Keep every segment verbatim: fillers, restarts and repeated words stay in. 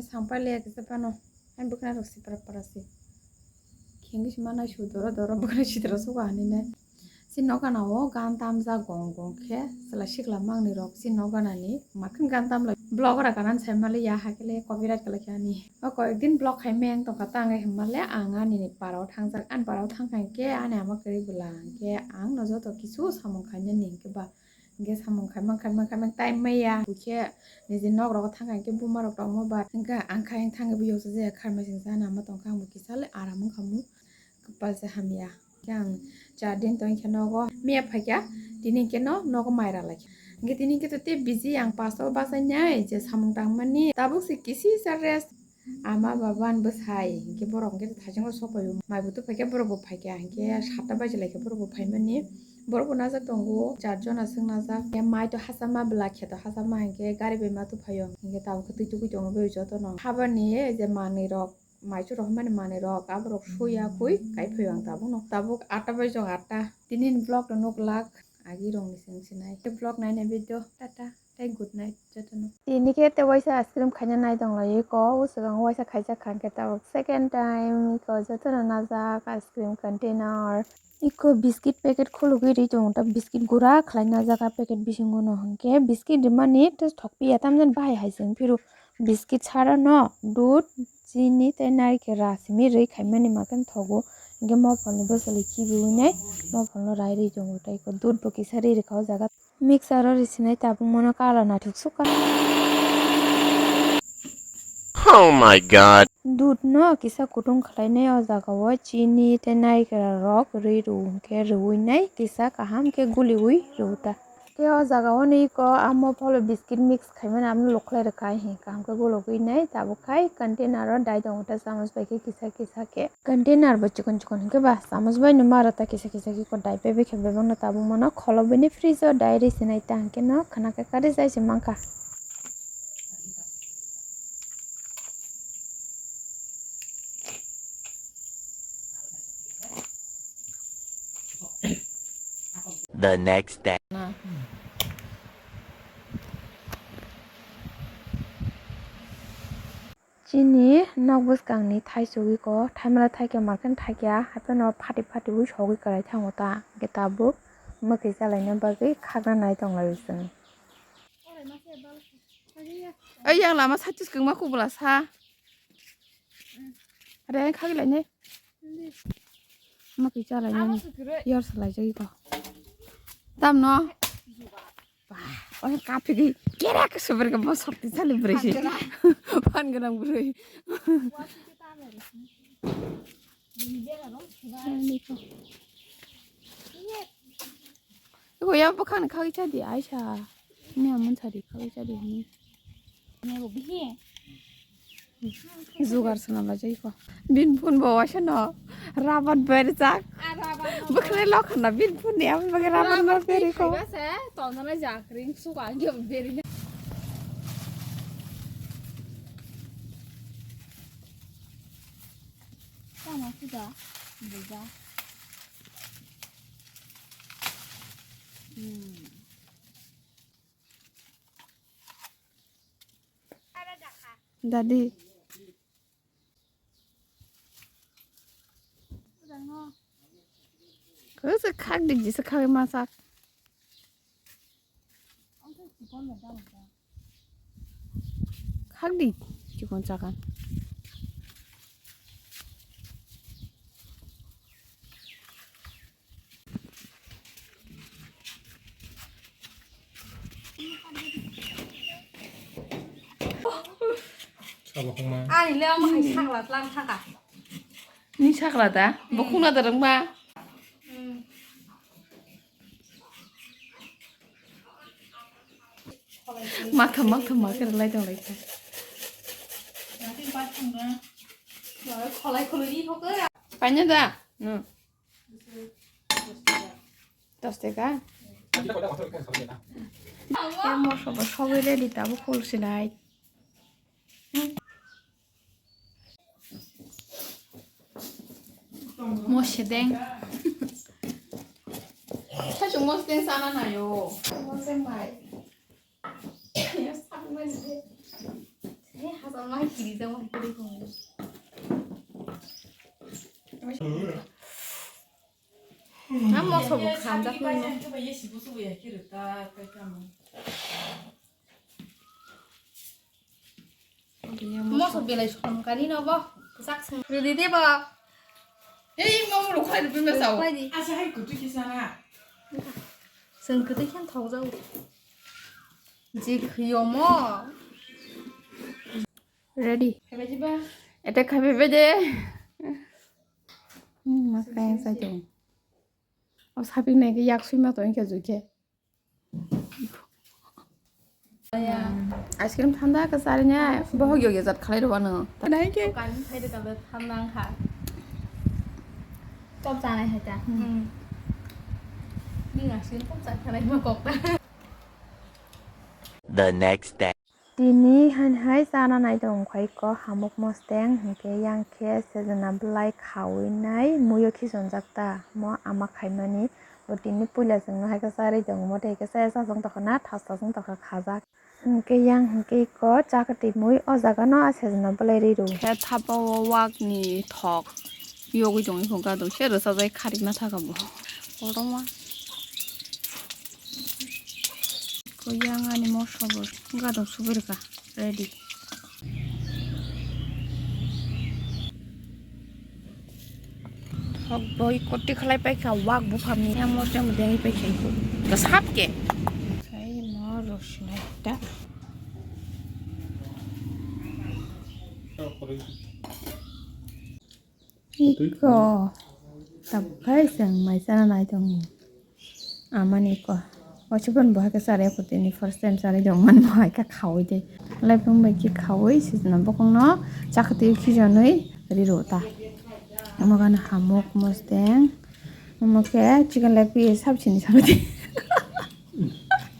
Sampai le kisa pano. Ani bwkhwnai rok sipra pra si. Khengwi sima nai su doro doro bwkhwnai sitra suka hinwi nai. Si nokana o gan tamjak gong gong khe chwla sikla mangnwi rok si nokana ni makhin gan tamlai vlog ra kanan sai mali ya hakhe le copyright kwlai khe ani. O koyek din vlog khai meng tongkha ta ang himma le ang ani ni para o thangjak ani para o thangkha hinkhe ani ama kwrwi bwla hinkhe ang no joto kisu samung khainani hinkhe ba. Hinkhe samung khaimang khaimang khaimang time maya. Buikhe niji nok rogo thangkha hinkhe buma rok tongma ba. Hinkhe ang khaiyang thangwi bo yoksa jaya kharmai singsa nangma tongkha ang bo kisa le aram wngkha mu. Kwpal se hamya. Hinkhe ang char din tongkhe nogo miya phaikha tini hinkhe no nogo mai ralaikha. Hinkhe tini hinkhe to tei busy ang pasta o bachainai je samung tangmani tabuk se kisisa rest. Ama baba ani bwsai hinkhe borok hinkhe thaichung o sok phaio mai bo tuphaikhe borok bo phaikha hinkhe satta baji laikha borok bo phaimani borok bo najak tongo char jona swk najak hinkhe mai to hachama bwla kheto hachama hinkhe gari bai ma tuphaio hinkhe tabuk khe twi tugui tongo bw jotono habani je manwi rok mai chwrok hwnmani manwi rok aborok suya khui kai phaio ang tabukno tabuk atta baji atta tini ni vlog no nuklak agi rok ni chwng sinai vlog nainai video tata. Tei good night jotono. Tini khe tei waisa ice cream khaina nai tong lai ko, o swkang waisa khaijak kha khe tabuk second time ko jotono najak ice cream container. Iko biscuit packet khulugwi ri tongo ta biscuit gura khlai najak a packet bisingo no hinkhe biscuit rimani tei thok piya tamjani bahai hai se wng phiru biscuit sara no dudh chini tei narikhe ra simi ri khaimani makhe thogo hinkhe mopholni bwswlwi khibiwi nai mopholno rai ri tongo tei iko dudh bo kisa ri rikha o jaga. Mixer o risinai tabuk mono colour naithok sukha. Oh my God. Dudh no kisa kutung khlainai o jaga o chini tei narikra rok rwi rw hinkhe rwi nai kisa kaham khe guliwi rw ta. Tei o jaga o ni iko amo pholo biscuit mix khaimani amo lok khlai rwkha hinkhe kaham khe gulogwi nai tabuk khai container o dai tongo ta chamach bai khe kisa kisa khe. Container bo chikon chikon hinkhe ba, chamach bai no mara ta kisa kisa khe ko dai pebe khe bebak no tabuk mano kholo bini fridge o dai ri sinai ta hinkhe no khana khe kari jai se mankha. The next day. Chini nok bwskangni thaichugwi ko thaimara thaikhe markhe thaikya hapheno phati phatiwi sogwi kwrai thango ta hinkhe tabuk mwkhwi chalaina bagwi khakna nai tonglaio chwng. Ai yang lama saichis kwngma kubula sa. Are khagwi lainai. Mwkhwi chalainani yor salaijagwi ko. Tamno? Bah, oy kaphigwi kerek subrika bo sokti chali brisi. Phan gwnang bwrwi. Iko ya bwkhani khagwi chadi aisa. Ni amon chadi khagwi chadi hini. Jugar swnam laijak iko. Bini phone bo waisa no rabat berjak. Bwkhwnai lokha na bini phone ni amon bagwi rabat no beri ko. Tonjana jakring suka beri. Tama suda. Buja. Hmm. Dadi. Kau se khak dik jisa khak masak. Khak dik chikon chakan. Ani le omo hai sakla tlang thaka. Ni sakla da? Bo khungla da rwngma? Matham matham ma khe rwlai tong lai kha. Paina da? Hmm. Dos taka? Tei moso bo sogwi ready tabuk khul sinai. Mo sedeng. Saichung mo sedeng sana nayo. Mo sedeng bai. Yo sak mai se. Ni hasam mai. Na moso bo khamjak nini. Moso belai somkani no bo. Kwchak song rwdi de bo. Ei momo rok khai rwdi ma sao. Asa hai kutu kisa na. Song kutu khen thok jau. Je khiyo mo. Ready. Khaibai jiba. Eta khaibai de. Hmm, ma kaya sa jong. O sapik nai ke yak sui ma to ke ju ke. Ice cream thanda ka sari nya, bohog yo yajat khalai ro ano. Tanai ke. Kan khai de ka thanda kha. Top chanai hai ta. Hmm. Ni ice cream top cha khalai ma kok ta. The next day. Tini han hai chana nai tong khai ko hamuk mosteng, hingke yang khe sejana belai khaui nai muiyo khichonjak ta mo ama khaimani. O tini puila chwng no hai khe charwi tongo, mote hai khe chaya chajak tongkha na thas thas wng tongkha khajak. Hingke yang hingke ko chakati mui o jaga no a sejana belai ri rw. Khe thapa o wak ni thok yogwi tongwi kho gadok se rwchajai kharikna thaka bo. Kotorma. Ko yang ani moso bo gadok subui rwkha, ready. Thok boi koti khalai paikha wak buphangni yang moso yang dengwi paikha ko. Kasap ke. Sai mo rosinai ta. Iko. Tabuk khai chwng mai chana nai tongo. Amani iko. Waisa phano bo hai khe chari ya phuti ni first time chari jong man bo hai khe khaui de. Laipung bai khe khaui sijna bokong no chakati khijanwi ri rw ta. Omo gana hamuk mosteng. Omo khe chicken leg piece sab sini sab di.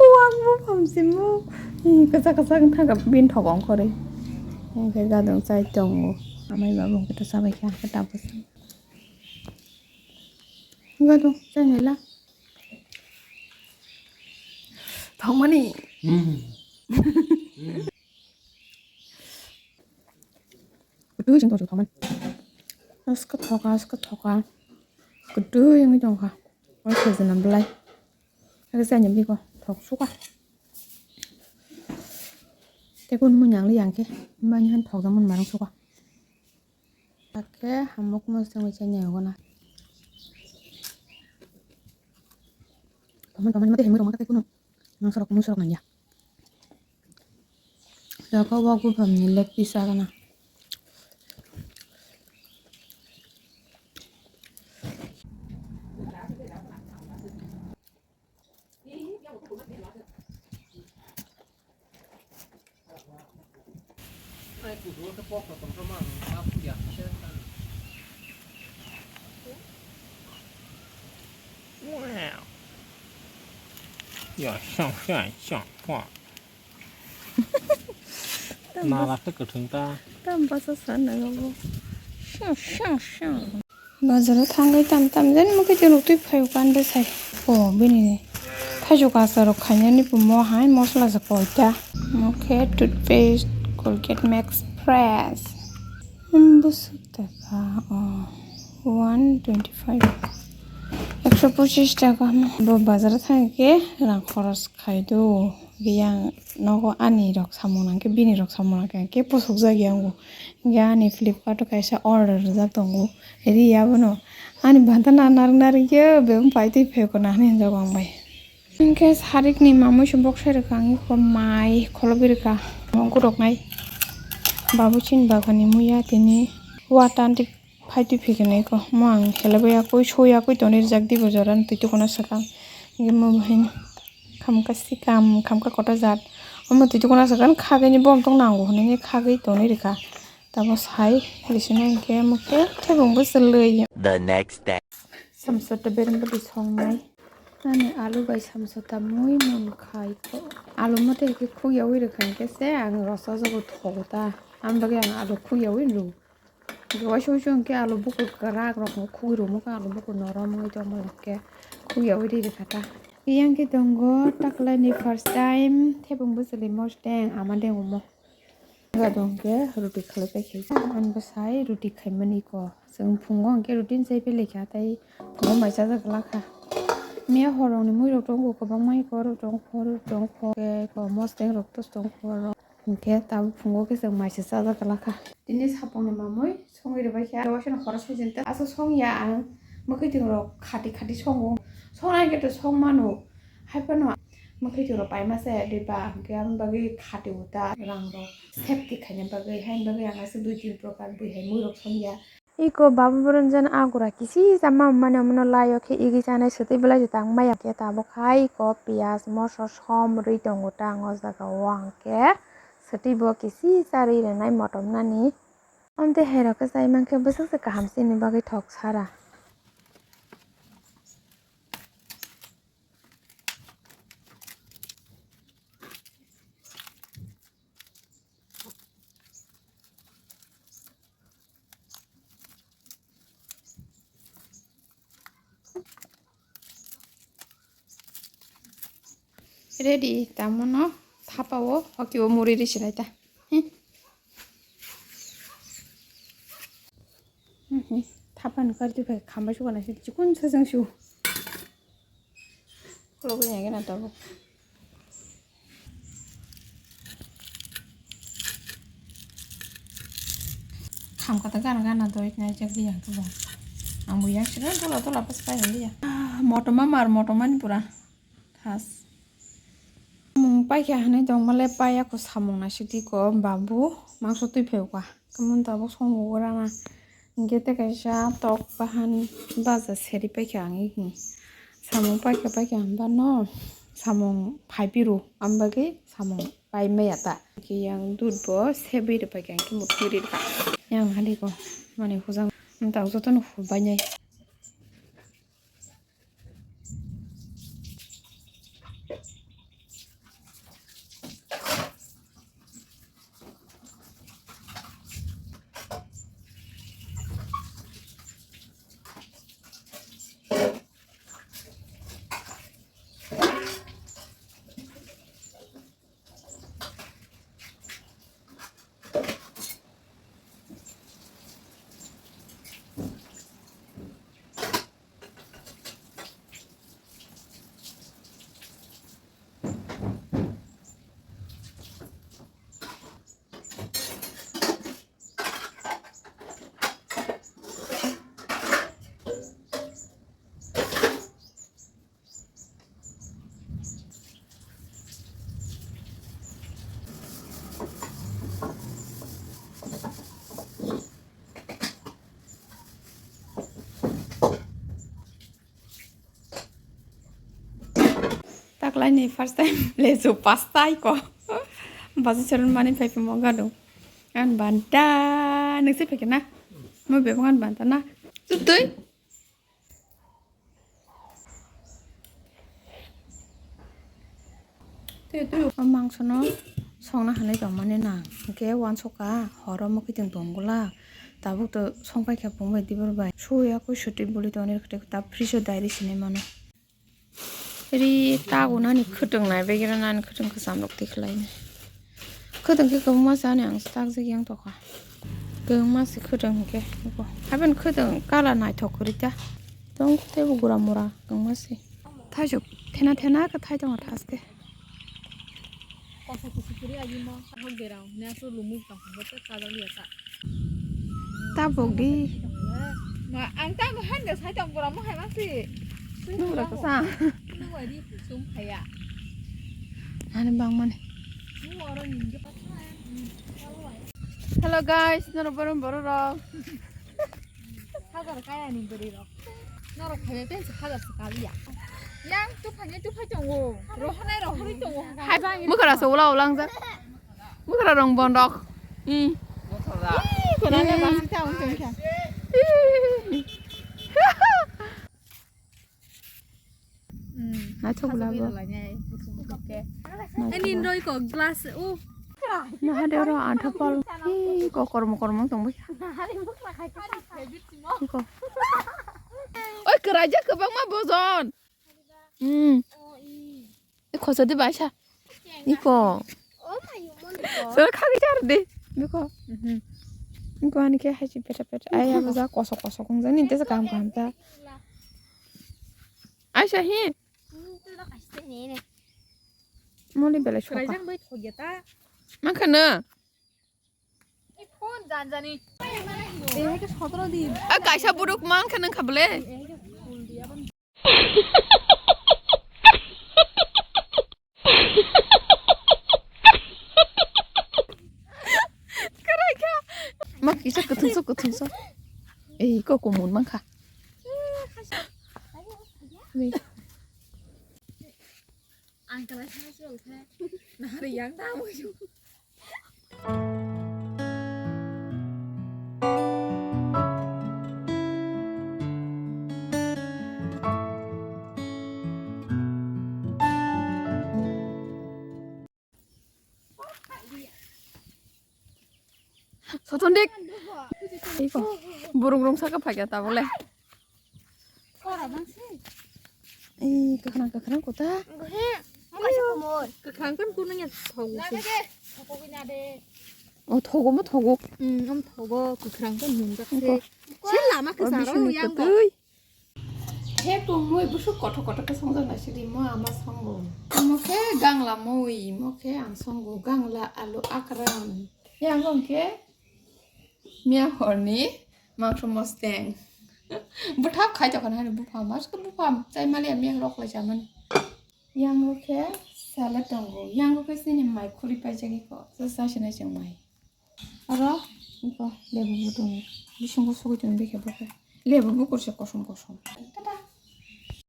Wak bo phamsimo. Kwchak kwchak wngkha bin thok ongkhorwi. Hingkhe gadong chai tongo. Amai babu hwnkhe to chabaikha hwnkhe tabuk. Gadong chainai la. Thokmani. Kwtwi sing tong thokmani. Aska thoka, aska thoka. Kwtwi wngwi tongkha. Oi khajana belai. Ake chani bigo thok suka. Tei kun mui nang li yang khe. Mani han thok jaman marang suka. Ake hamuk mosong chani ago na. Kaman kaman mate hemui rong mate kuno. Mangsa rok mui sorok nang ya. Jaga wak buphang ni leg piece agana. Wow. Ya, 上山下化。 Nalak tei kwthwng ta. Tam basa sana go bo. Shang, shang, shang. Bazaro thangwi tam tam jani mokhe tei rok twi phaio kan bwsai. O bini thaichuk achar rok khainani bo mo hai mosla se koi ta. Mokhe toothpaste, Colgate Max Fresh. Hmm, bwswk taka o one twenty five. Ekso pochis taka. Bo bazaro thangkhe rang khoros khai do. Yang nogo ani rok samung nangkhe bini rok samung nangkhe hwnkhe pusukjak yango. Hwnkhe ani Flipkart o kaisa order rijak tongo. Ri abono ani banta na narwk narwk yo bebak pai twi phai kona hinwi hinjago ang bai. Hwnkhe sarikni mamui se boksai rwkha ang iko mai kholopi rwkha. Omo gorok nai babu chini bagani muya tini wata anti. Phai twi phikirnai ko, mo ang helai bai yakui, sui yakui tonwi rijak dibo jora twi tukuna swkang. Hwnkhe mo hai khamka sikam, khamka kotor jat. Omo twi tukuna swkang, khagwi ni bom tong nango hwnwi khagwi tonwi rikha. Tamo sai, bisino hwnkhe mo khe thebung bwswlwi. The next day. Samsota bereng bwdwi songnai. Ani alu bai samsota mui mun khai ko. Alu mote hwnkhe khukyaui rikha hwnkhe se ang rosa jogo thogo ta. Ang bagwi ang alu khukyaui rw. Waisa waisa hwnkhe alu bukur kwrak rok no khugwi rwma khe alu bukur norom wngwi tongma rok khe khugya wi ri rwkha ta. Yang khe tongo taklaini first time thebung bwchwlwi mosteng ama deng omo. Gadong ke roti khalai pai khe. Ani bwsai roti khaimani ko. Chwng phungo hwnkhe roti ni chai pai lai kha, tei phungo mai chajak glak kha. Miya horrokni muirok tongo, kwbangma iko rok tongkho, rok tongkho, khe ko mosteng rok tos tongkho oro. Hwnkhe tabuk phungo khe chwng mai se chajak glak kha. Tini sapungni mamui songwi rwbai kha. Waisa no khoro soi jenta. Asa songya ang mwkhwtwng rok khati khati songo. Songnai khe to song mano. Hai phano mwkhwtwng rok paima se diba, hwnkhe aboni bagwi khati uta rang rok safety khaina bagwi. Haini bagwi ang asa dui tin prokar bui hai mui rok songya. Iko Babu Boronjan agura kisi sama mane omono layo khe igi chanai swtwi belai tang maya khe tabuk hai iko piyaj moso som rwi tongo ta ang o jaga o hwnkhe swtwi bo kisi charwi rwnai motom nani. Amtwi hai rok khe chai mankhe bwswk se kaham chini bagwi thok sara. Ready, tamono thapa o hoki o muri risi lai ta. Hmm. Hmm, hmm. Thapa ni kar tu khai khamba su kana si chikun sa jang su. Khulogwi ya gana tabuk. Kham kata gana gana doi nai jak di yang tu bang. Ang bu yang sira tola tola pas pai ya. Ah, moto mamar moto mani pura. Thas. Samung paikha hinwi tongmale paiya ko samung naisidi ko babu mangso twi phaio ka. Kamon tabuk songo ora na. Hingke tei kaisa tok bahan baja seri paikha ang ikni. Samung paikha paikha hwnba no samung phai piru am bagwi samung pai maya ta. Hingke yang dut bo sebwi rw paikha hingke mukti ri rwkha. Yang hali ko mani hujang tabuk jotono hubainai. Taklaini first time lesu pasta iko. Bazu charon mani phai phimo gado. An banta nengse pheke na. Mo bebang an banta na. Tutui. Tei tei o mangsono songna hinwi tongmani nang. Hwnkhe uansukha horo mwkhwtwng tongwlak. Tabuk to songpaikha phungbai dibor bai. Suya koi suti buli tongni rwkhe ta fridge o dai ri sinai mano. Ri tago nani khwtwng nai begira nani khwtwng kwcham rok tikhlainai. Khwtwng khe kwbangma se ani ang stakjak yang tokha. Kwbangma se khwtwng hwnkhe eko. Haben khwtwng colour naithok kwrwi ta. Tong teibo gura mura kwbangma se. Thaisok thena thena khe thai tongo thaske. Tabok di. Ma, ang tamo hande sai tong bora mo hai masi. Nung rok sa. Nung wari kusum khaya. Nani bang mani. Nung oro ninjo. Hello guys, noro borom boro rok. Hajar kaya ni bwrwi rok. Norok phaibai pensi hajar se kaliya. Yang tuphai ni tuphai tongo. Rohonai rohorwi tongo. Hai bang. Mwkhra se ula ulang ja. Mwkhra rong bondok. Hmm. Ih, kona na bang ta ung tong kha. Ih. Hmm. Naithok bwla bo. Ani roi ko glass o. Naha de oro antha pal. Hi ko kormo kormo tong bai. Ko. Oi kwraijak kwbangma bojon. Hmm. Khosa de baisa. Iko. Sir khagi jar de. Biko. Mhm. Biko ani khe haisi peta peta. Ai abo ja kosok kosok wng jani tesa kaham kaham ta. Aisa hi. Moli belai soka. Raijang bai thogya ta. Mankha na. Phone janjani. Eh, ke sotro din. A kaisa buruk mankha nang kha bole. Karai kha. Ma kisa kuthung so kuthung so. Ei ko kumun mankha. Ang kalai sa sa uthai. Nahari yang ta mo. Sotondik. Iko. Burung rung saka phagya ta bole. Kora bangsi. Ei, kakrang kakrang kota. Kakrang kan kuno ya thogo. O thogo mo thogo. Hmm, om thogo kakrang kan mun jak se. Sen lama ke saro yang ba. He tongmui busuk kothok kothok khe songjak nai sidi mo ama songo. Mo khe gangla mui, mo khe ang songo gangla alu akram. Yang hong khe miya horni mangso mosteng. Bwthap khai tokon hani buphang, mas khe buphang chai mali miya rok lai chamani. Yang hong khe salad tongo, yang hong khe sini mai khuri paijak iko, sa sa sinai chwng mai. Aro iko lebu bo tongo. Bisingo sogwi tongo bikhe bokhe. Lebu bukur se kosom kosom. Tata.